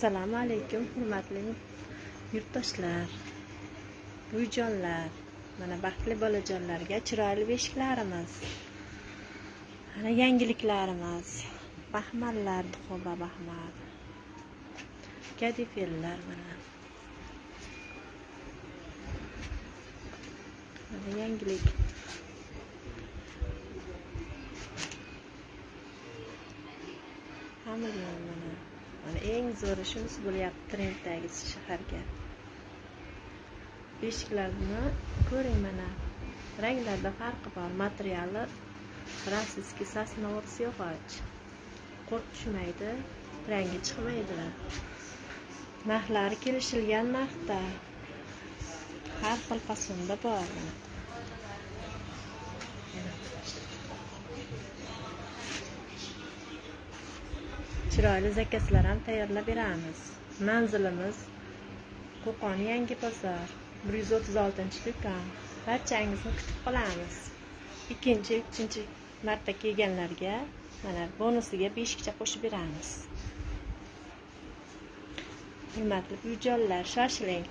Assalomu alaykum hurmatli yurtdoshlar, buvijonlar, mana baxtli bolajonlarga chiroyli beshiklarimiz, mana yangiliklarimiz, baxmallar, duxoba baxmal, kadifellar mana. Mana yangilik. Hamilyon mana. Mana eng zo'ri shunisi bo'lyapti trenddagisi shaharga. Beshiklarni ko'ring mana. Ranglarda farqi bor. Materiali rossiyskiy sosnovый yog'och. Qurt tushmaydi, rangi chiqmaydi. Narxlari kelishilgan narxda. Har xil fasonda bor. Chiroyli zakazlar ham tayyorlab beramiz. Manzilimiz Qo'qon Yangi bozor, 136-do'kon. Barchangizni kutib qolamiz. Ikkinchi, uchinchi marta kelganlarga mana bonusiga beshikcha qo'shib beramiz. Hurmatli buvijonlar, shoshiling.